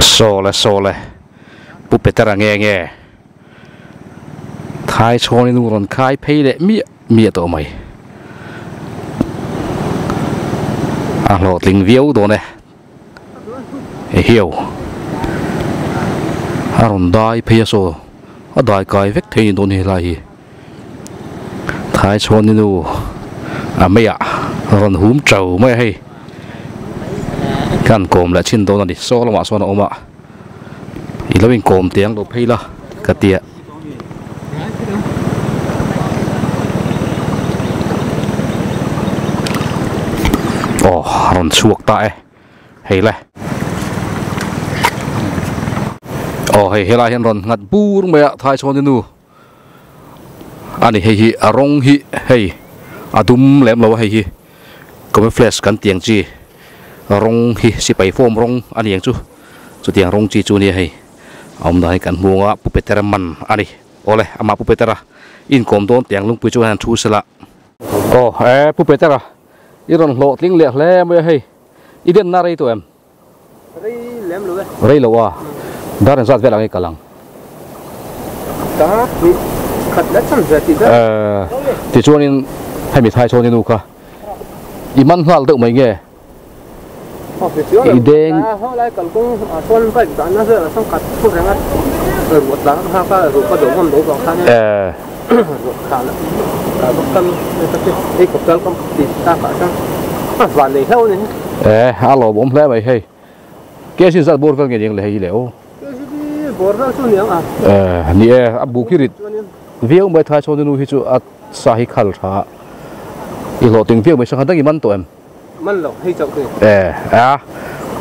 Sawle sawle Pu Petera nge nge Thai chhawnin u rawn khai phei leh miah miah tawh mai. A hlawhtling viau dawn e. Ehiau a rawn dai phei a saw a dai kai vek thei ni dawn helai hi Thai chhuan nu a meiah a rawn hum tau mai a hei kan kawm leh chin dawn a ni saw lamah sawn a awm a i lo inkawm teh ang lo phei la ka tia. Aw a rawn chhuak ta e hei le aw hei helai hian rawn nghat bur mai a thai chhuan nu ani hei hi a rawng hi hei a dum lem lo a hei hi camouflage kan tih ang chi rawng hi sipai form rawng a ni ang chu chutiang rawng chi chu nia hei. A awm dan hi kan hmu anga Pu Petera man a ni. Awle, amah Pu Petera inkawm dawn tiang lungpui chu hian thu sela. Aw, e Pu Petera, i rawn hlawhtling leh hle mai a hei. I denna rei tawh em? Rei lem lo e. Rei lo a, dar engzat vel ang i kal ang? Dar hnih khat leh chan ve tih ber. E, tichuanin hemi Thaichhawni nu kha i man nghal deuh mai nge? I deng. E a lawmawm hle mai hei. Ke sin zat bawr vel nge niang le hei hi le aw. E ni e a buk hi rit viau mai thai chhawni nu hi chu a sa hi khal tha a i hlawhtling viau mai sangha dang i man tawh em? Man lo hei chauh hi. E a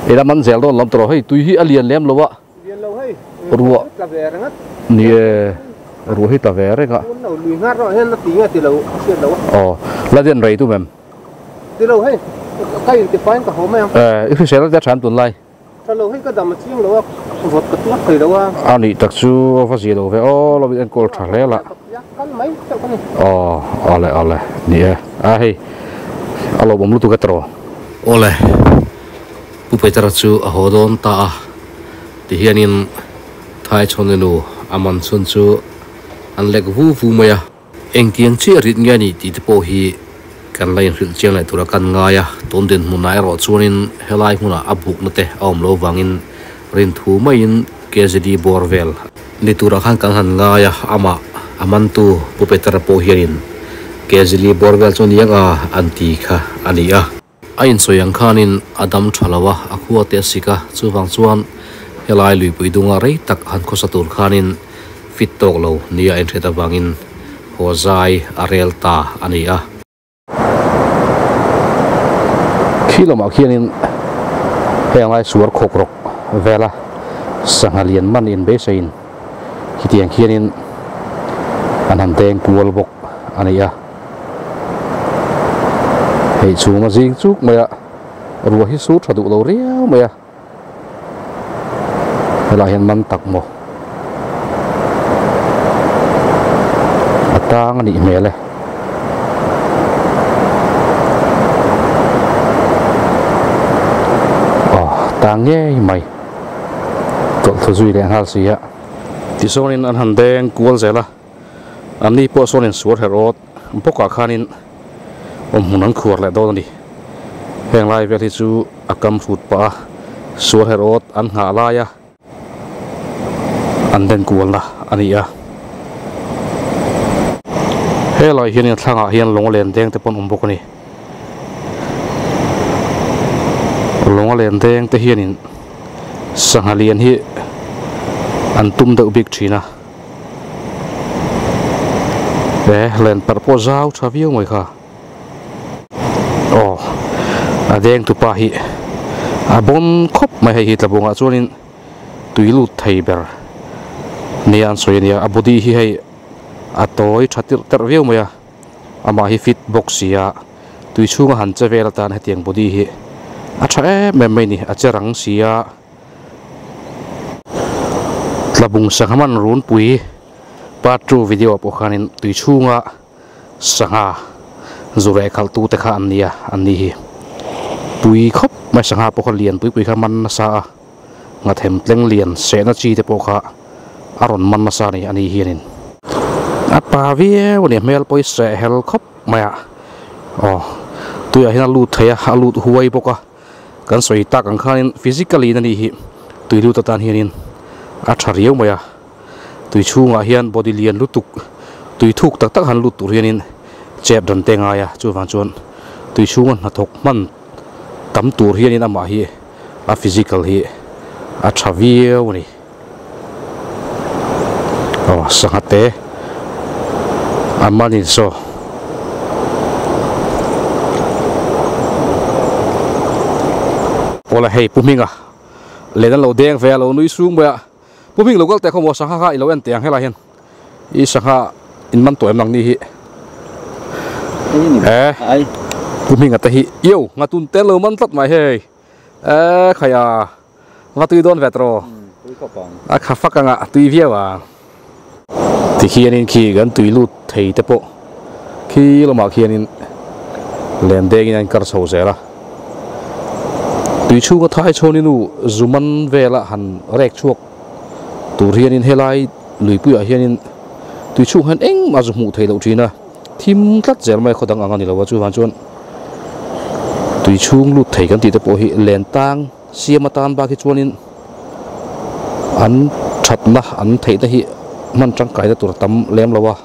ila man zel dawn lawm tawh lo hei tui hi a lian lem lo a. Lian lo hei. Ruah tla ve reng a. Ni e ruah hi tla ve reng a. Tun lo lui nghar rawh hian a ti nge ti lo a hriat lo a. Aw la den rei tum em? Ti lo hei ka in ti faiin ka haw mai ang. E i hrisel a tia than tun lai. Tha lo hei ka dam a chiang lo a vawt ka tuar thei lo a. A nih tak chu a va zia lo ve aw lo in enkawl tha hle la. Kal mai chauh ka ni. Aw awle awle ni e a hei a lawmawm lutuk e tawh. Awle Pu Petera chu a haw dawn ta a tihianin Thaichhawni nu a man chhun chu an lek vu vu mai a. Engtiang chiah rit nge a nih tih te pawh hi kan la inhrilh chiang leh tura kan ngai a, tun dinhmunah erawh chuanin helai hmunah a bukna te a awm lo vangin rinthu maiin KZD bawr vel ni turah khan kan han ngai a, amah a mantu Pu Petera pawh hianin KZD bawr vel chu niang a an ti kha a ni a. A insawi ang khanin a dam tha lo a, a khua te a sik a, chuvang chuan helai luipui dunga rei tak han khawsa tur khanin fit tawk lo nia a inhriat avangin haw zai a rel ta a ni a. Khi lamah khianin heng lai suar khawk rawk vela sangha lian man inbeiseiin khitiang khianin an han deng kual bawk a ni a. Hei chhung a zing chuk mai a, ruah hi sur tha duh lo riau mai a, helaiah hian man tak maw a tang a nih hmel e. Aw tang ngei mai tawlh thlu zui leh nghal si a. Tichuanin an han deng kual zel a. An ni pawh sawn insual herh awt bawkah khanin awm hmun an khuar leh dawn a ni. Heng lai vel hi chu a kam hrut pah a, sual herh awt an nghah lai a, an den kualna a ni a. Helai hianin a thlangah hian lung a len deng te pawh an awm bawk a ni. Lung a len deng te hianin sangha lian hi an tum deuh bik thin a. He len parh pawh zau tha viau mai kha aw a deng tupa hi a bawn khawp mai hei hi tlabungah chuanin tui lut thei ber nia an sawi ania a body hi hei a tawi tha tirh terh viau mai a amah hi fit bawk si a tui chhunga han che vel atan hetiang body hi a tha em em mai a ni a che rang si a. Tlabung sangha man runpui part 2 video ah pawh khanin tui chhunga sangha zu reh khalh tu te kha an nia an ni hi pui khawp mai sangha pawh kha lian pui pui kha man nasa a Nghathem tleng lian sehna chi te pawh kha a rawn man nasa a ni a ni hianin a pa viau a ni hmel pawh hi seh hel khawp mai a aw tuiah hian a lut thei a a lut huai bawk a kan sawi tak ang khanin physically in a ni hi tui lut atan hianin a tha riau mai a tui chhungah hian body lian lutuk tui thuk tak tak han lut tur hianin chep dan te ngai a chuvang chuan tui chhunga hnathawk hman tam tur hianin amah hi a physical hi a tha viau a ni aw sangha te a manin saw awle hei Pu Hminga len an lo deng ve a lo nui sung mai a Pu Hming lo kal teh khaw maw sangha kha i lo en teh ang helai hian i sangha in man tawh em ang ni hi eh Pu Hminga te hi io ngatun te an lo man tlat mai hei eh khaia Va tui dawn vet rawh. A kha fak anga a tui viau ang. Tikhianin khi kan tui lut thei te pawh khi lamah khianin len dengin a inkar chho zel a. Tui chhunga thai chhuanin u Zuman vela han rek chhuak tur hianin helai luipuiah hianin tui chhung hian engmah zu hmuh theih loh thin a, thim tlat zel mai khawdang ang a ni lo a, chuvang chuan tui chhung lut thei kan tih te pawh hi len tang. Siam atan bak hi chuanin an thatna an theihna hi hman tangkaina tur a tam lem lo a,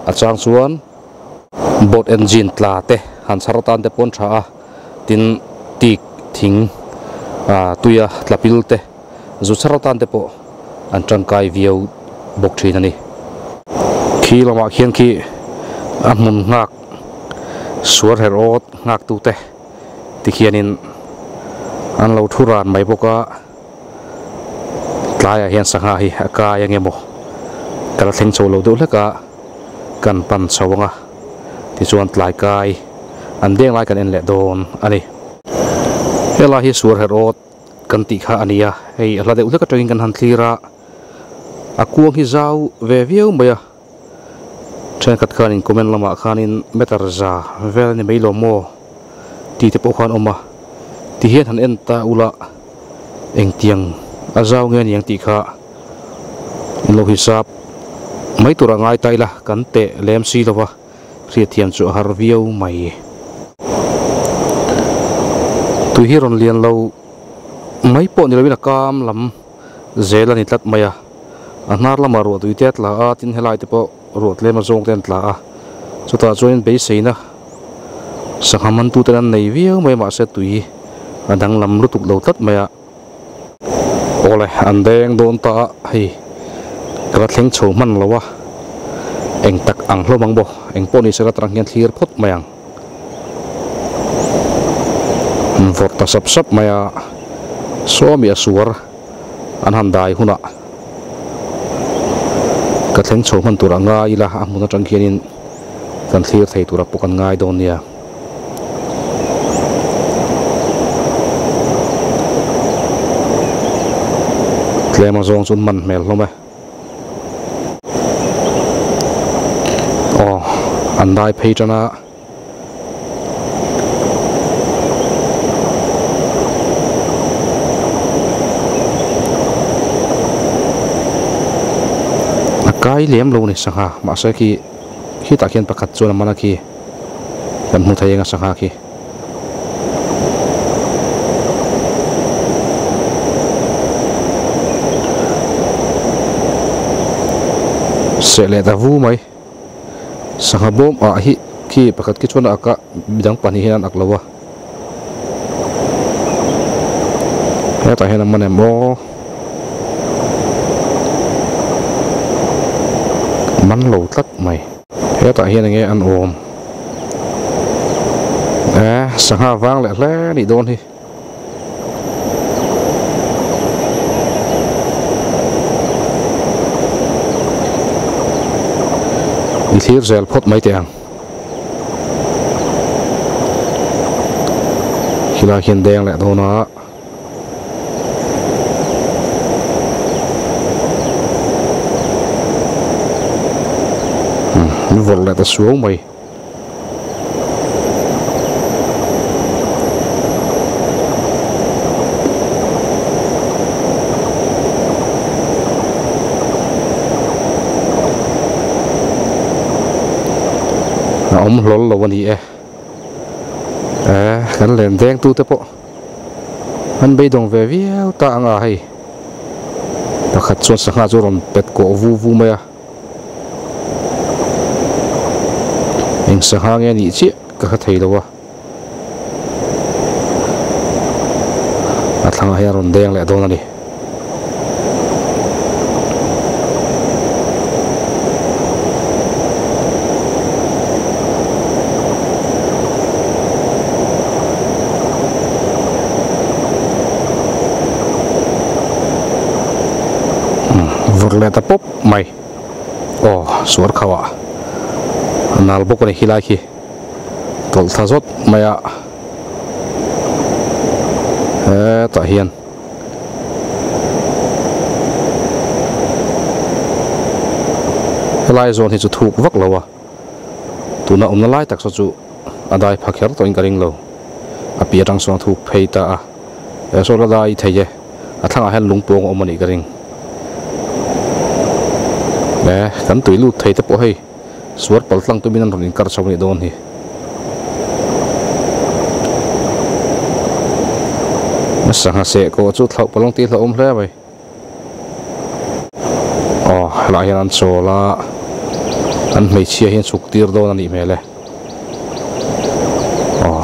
a chang chuan boat engine tla te han chhar atan te pawh an tha a, tin tik thing ah tuia tla pil te zu chhar atan te pawh an tangkai viau bawk thin a ni. Khi lamah khian khi a hmun nghak suar her awt nghak tute. Tikhianin an lo thu ran mai bawk a, tlaiah hian sangha hi a kai ang emaw ka la thleng chho lo deuh hlek a, kan pan chho ang a, tichuan tlai kai an deng lai kan en leh dawn a ni. Helai hi suar herh awt kan tih kha a ni a, hei a hla deuh hlek atangin kan han thlir a, a kuang hi zau ve viau mai a. Thenkhat khanin comment lamah khanin meter za vel a ni mai lo maw tih te pawh khan awm a, ti hian han en ta ula engtiang a zau nge aniang tih kha in lo hisap mai tur a ngai ta ila kan teh lem si lo va hriatthiam chu a har viau mai. Tui hi rawn lian lo mai pawh ni loin a kam lam. Zel a ni tlat mai a, a hnar lamah ruah tui te a tla a, tin helai te pawh ruah tlem a zawng te an tla a, chutah chuanin beiseina sangha mantu ten an nei viau mai a mahse tui a danglam lutuk lo tlat mai a. Awle an deng dawn ta a, hei ka la thleng chho hman lo a, eng tak ang hlawm ang baw, eng pawh ni sela tarang hian thlir phawt mai ang. An vawrh ta sap sap mai a, sawmi a suar an han dai hunah ka thleng chho hman tur a ngai ila a hmun atang khianin kan thlir thei tura pawh kan ngai dawn nia. Tlem a zawng chu an man hmel hlawm e. Aw an dai phei tan a. A kai lem lo a ni sangha mahse khi khitah khian pakhat chuan a man a khi kan hmu thei ang a sangha khi. Seh leh ta vu mai sangha bawm ah hi khi pakhat khi chuan a ak a midang pahnih hian an ak lo a hetah hian a man em aw man lo tlat mai. Hetah hian enge an awm eh sangha vang leh hle a nih dawn hi. I thlir zel phawt mai teh ang. Khilai khian deng leh dawn a. Umm vawrh leh ta suau mai. awm hlawl lo a ni e. Eh kan len deng tu te pawh an beidawng ve viau ta ang a hei pakhat chuan sangha chu rawn pet kawh vu vu mai a eng sangha nge a nih chiah ka hre thei lo a a thlangah hian a rawn deng leh dawn a ni. Vawrh leh ta pawp mai aw suar kho ah a nal bawk a ni khilai khi tawlh thla zawt mai a hetah hian. Helai zawn hi chu thuk vak lo a tuna awmna lai tak saw chu a dai pha kher tawhin ka ring lo a pi atang sawn a thuk phei ta a he saw la dai thei e a thlangah hian lung pawng a awm a nih ka ring e kan tui lut thei te pawh hei suar pal tlang tumin an rawn inkar chho a nih dawn hi. Sangha seh kawh chu thlauh palawng tih hlauhawm hle mai. Aw helaiah hian an chawl a an hmeichhia hi an chhuk tir dawn a nih hmel e. Aw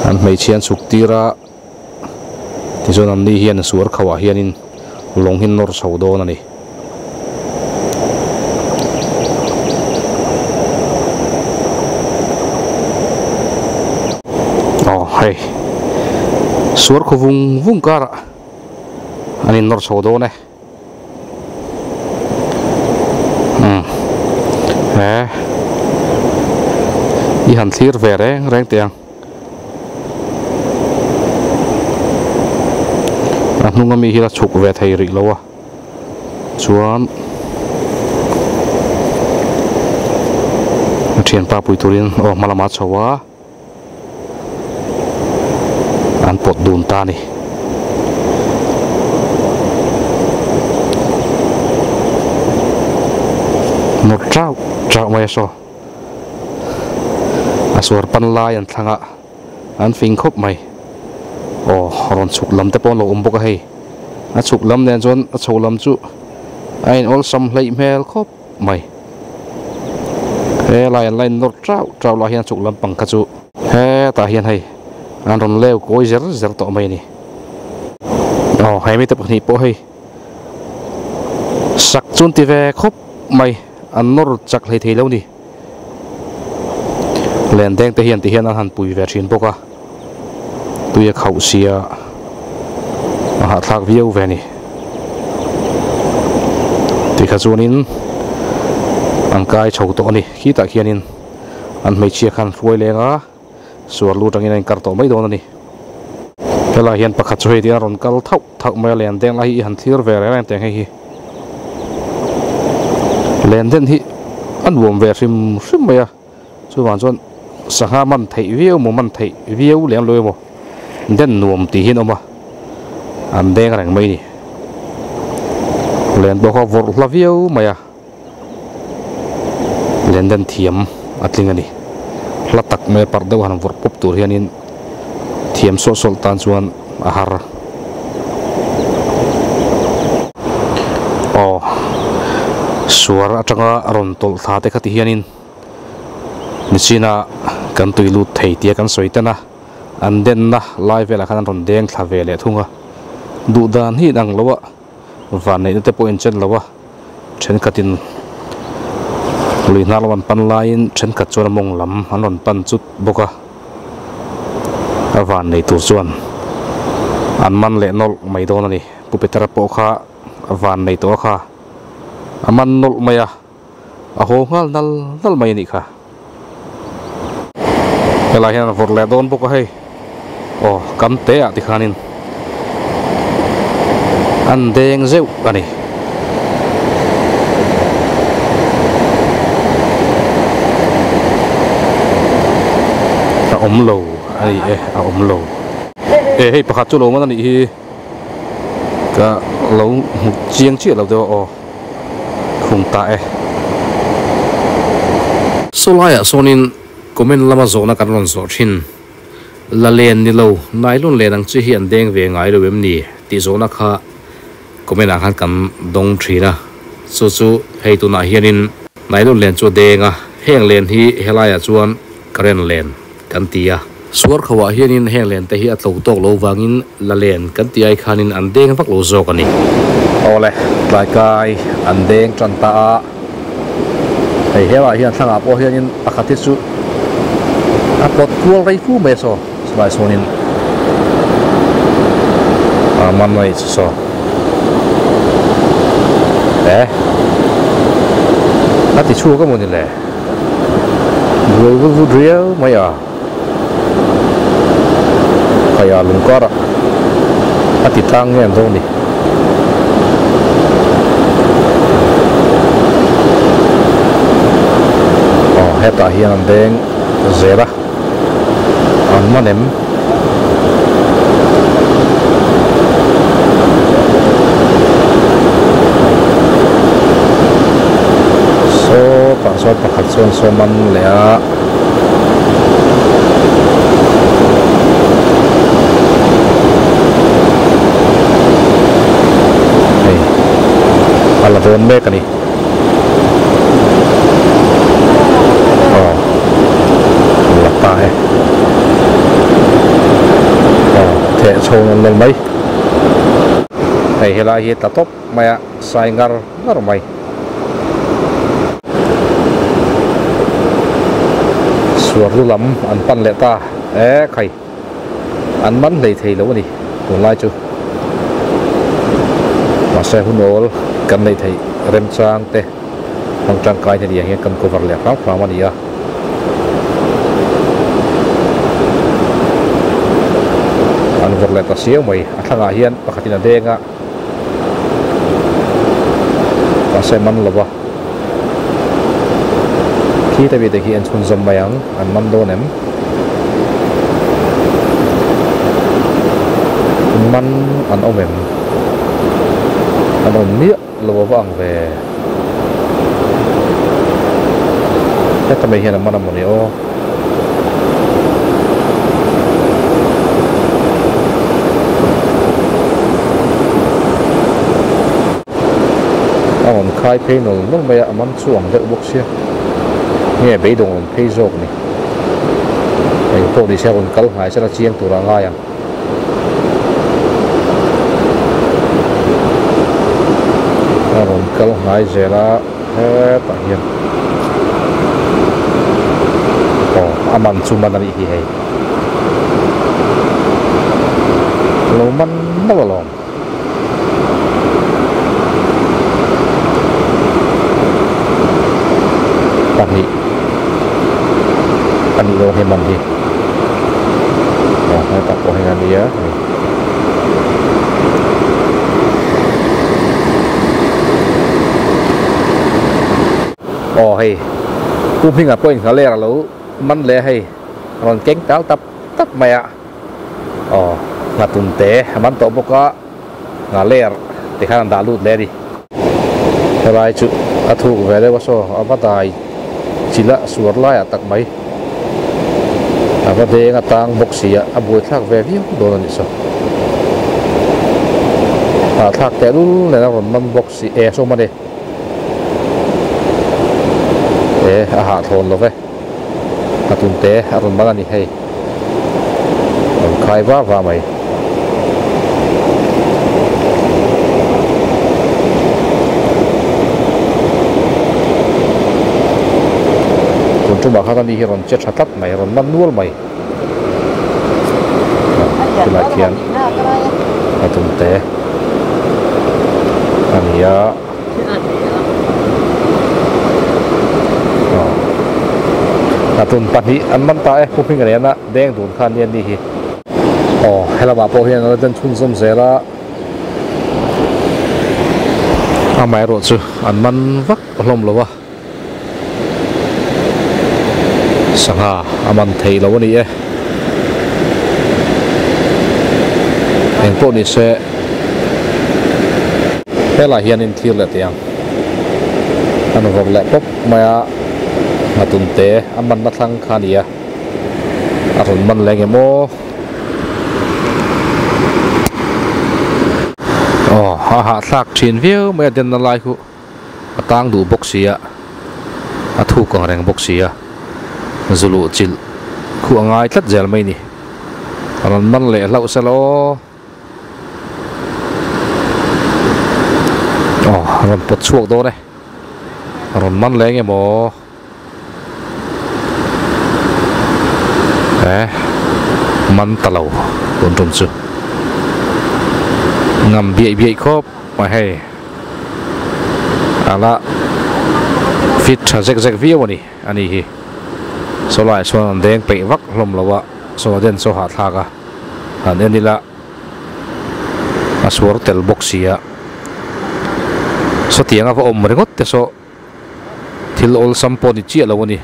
an hmeichhia an chhuk tir a tichuan an ni hian suar khauhah hianin lawng hi an nawr chho dawn a ni. Aw hei suar khaw vung vung karah an in nawr chho dawn e umm he i han thlir ve reng reng teh ang. A hnung ami hi a chhuk ve thei rih lo a chuan a thianpa pui turin aw hma lamah a chho a an pawt dun ta a ni. Nawr chauh chauh mai a saw. A suar pan lai an thlang a an fing khawp mai aw rawn chhuk lam te pawh an lo awm bawk a hei a chhuk lam nen chuan a chho lam chu a in awlsam hleih hmel khawp mai helai an la in nawr chauh chauh lah hian a chhuk lampang kha chu hetah hian hei an rawn leu kawi zer zer tawh mai a ni aw he mite pahnih pawh hei sak chu an ti ve khawp mai. An nawr chak hlei thei lo ni. Len deng te hian ti hian an han pui ve thin bawk a, tui a khauh sia a hahthlak viau ve ni. Tikha chuanin an kai chho tawh a ni, khitah khianin an hmeichhia khan hruai leng a, suar lu atangin a inkar tawh mai dawn a ni. Helaiah hian pakhat chu hei tiin a rawn kal thauh thauh mai a, len deng lai hi i han thlir ve reng reng teh ang hei hi. Len den hi a nuam ve hrim hrim mai a, chuvang chuan sangha man theih viau emaw man theih viau lem lo emaw den nuam tih hi an awm a, an deng reng mai a ni. Len pawh kha vawrh hla viau mai a. Len den thiam a tling a ni. Hla tak mai a parh deuh han vawrh pawp tur hianin thiam sawlh sawlh tan chuan a har. Aw suar atanga rawn tawlh thla te kha ti hianin nichina kan tui lut thei tia kan sawi tan a, an denna lai velah khan an rawn deng thla ve leh thung a, duh dan hi inang lo a. Vanneihna te pawh inchen lo a, thenkhatin lui hnar lam an pan laiin thenkhat chuan a mawng lam an rawn pan chut bawk a, a vannei tur chuan an man leh nawlh mai dawn a ni. Pu Petera pawh kha a vannei tawh a kha, a man nawlh mai a, a haw nghal nal nal mai a nih kha. Helai hian a vawrh leh dawn bawk a hei aw kam te ah tikhanin an deng zeuh a ni. A awm lo a ni e a awm lo e hei pakhat chu lo man a nih hi ka lo hmu chiang chiah lo deuh a aw. Khung ta e. Saw laiah sawnin comment lama zawhna kan rawn zawh thin. La len ni lo, nylon len ang chi hi an deng ve ngai lo em ni tih zawhna kha comment ah khan kan dawng thin a. Chu chu hei tunah hianin nylon len chu a deng a, heng len hi helaiah chuan current len kan ti a. Suar kho ah hianin heng len te hi a tlo tawk lo vangin la len kan tih ai khanin an deng vak lo zawk a ni. Awle, tlai kai an deng tan ta a, hei helaiah hian thlangah pawh hianin pakhat hi chu a pawt kual rei fu mai a saw, chulai sawnin a man a nih chu saw. E, a ti chhuak emaw ni le? Buai vut vut riau mai a. Khaia lungkar ah a ti tlang nge an dawn ni. Aw hetah hian an deng zel a an man em. Sawtah sawn pakhat chuan saw man leh a. Hei a la dawn mek a ni. Aw la ta e. Aw theh chho nawn nawn mai. Hei helai hi tla tawp mai a sai ngar ngar mai. Suar lu lam an pan leh ta e khai an man hlei thei lo a ni tunlai chu mahse hun awl kan neih theih remchang te hmang tangkai na ni ang hian kan cover leh hram hram a ni a. An vawrh leh ta siau mai a thlangah hian pakhatin a deng a. Mahse man lo va khi te bik te khi an chhunzawm mai ang an man dawn em man an awm em an awm miah lo a va ang ve heta mai hian a man a mawni aw. A rawn khai phei nawl nawl mai a, a man chu ang deuh bawk sia. Nge beidawng rawn phei zawk ni. Eng pawh ni se a rawn kal hnai sela chiang tur a ngai ang. A rawn kal hnai zel a hetah hian aw a man chu man a nih hi hei lo man nauh alawm. Pahnih a nih dawn hi man hi aw hetah pawh hian a nia hei. Aw hei Pu Hminga pawhin nghaler a lo man leh a hei a rawn keng tal tap tap mai a aw nghatun te a man tawh bawk a nghaler ti khan an dah lut leh a ni. Helai chu a thuk ve deuh a saw a va dai chila suar laiah tak mai a va deng a tang bawk si a a buaithlak ve viau dawn a nih saw hahthlak teh lul nen a rawn man bawk si e sawm a ni e a hahthlawn lo ve a tun te a rawn man a ni hei rawn khai va va mai. Tun tumah khan ani hi rawn che tha tlat mai rawn man nual mai tilai khian a tum te a ni a. A tum pahnih an man ta e pu hming rena deng dun kha ania ni hi. Aw helamah pawh hian an la den chhunzawm zel a amaherawh chu an man vak hlawm lo a sangha a man theih loh a ni e engpawh ni se helaiah hian in thlir leh teh ang an vawrh leh pawp mai a. Nghatun te a manna thlang kha a ni a, a rawn man leh nge maw? Aw a hahthlak thin viau mai a denna lai khu a tang duh bawk si a, a thuk ang reng bawk si a, zu luh chilh khu a ngai tlat zel mai ni. A rawn man leh hlauh se law. Aw a rawn pawt chhuak dawn e. A rawn man leh nge maw? Eh man ta lo tun tum chu ngam biaih biaih khawp mai hei ala fit tha zek zek viau a ni a ni hi saw laiah chuan an deng peih vak hlawm lo a saw den chaw hahthlak a han en ila a suar tel bawk si a sawtiang a va awm ringawt te saw. Thil awlsam pawh ni chiah lo a ni.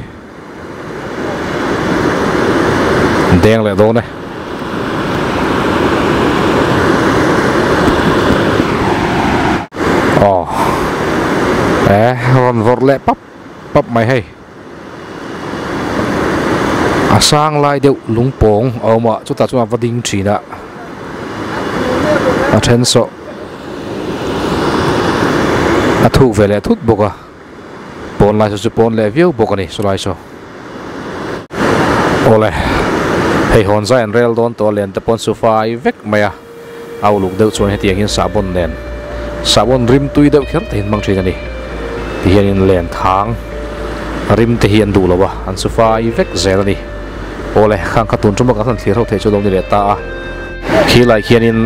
Deng leh dawn e. Aw. E rawn vawrh leh pap pap mai hei. A sang lai deuh lungpawng a awm a chutah chuan a va ding thin a. A then sawh. A thuk ve leh thut bawk a pawn lai saw chu pawn leh viau bawk a ni sawlai saw awle hei hawn zai an rel dawn tawh a len te pawn chu fai vek mai a a uluk deuh chuan hetiang hian sahbawn nen sahbawn rim tui deuh kher te hi an hmang thin a ni ti hianin len thang rim te hi an duh lo a an chu fai vek zel a ni awle khang kha tun tuma kan han thlir ho theih chu lo ni leh ta a khilai khianin.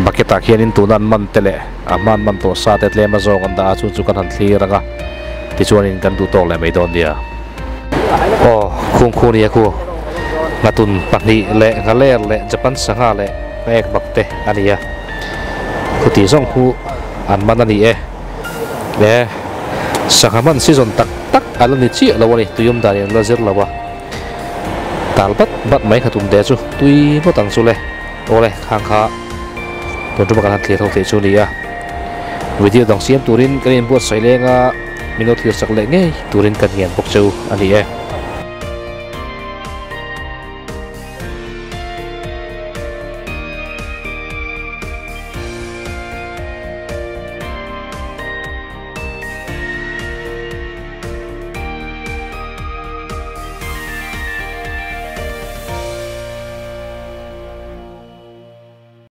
Bucket ah khianin tuna an man te leh a hma an man tawh sa te tlem a zawng an dah a chu chu kan han thlir ang a tichuanin kan duh tawk leh mai dawn nia. Aw khung khu nia khu nghatun pahnih leh nghaler leh Japan sangha leh ek bak te a ni a khuti zawng khu an man a ni e e sangha man season tak tak a la ni chiah lo a ni tui awm dan in an la zir lo a tal bat bat mai nghatun te chu tui ngawt ang chu le. Awle khang kha tun tuma kan han thlir ho theih chu a ni a, video dang siam turin kan inbuatsaih leng a, min lo thlir sak leh ngei turin kan ngen bawk cheu a ni e.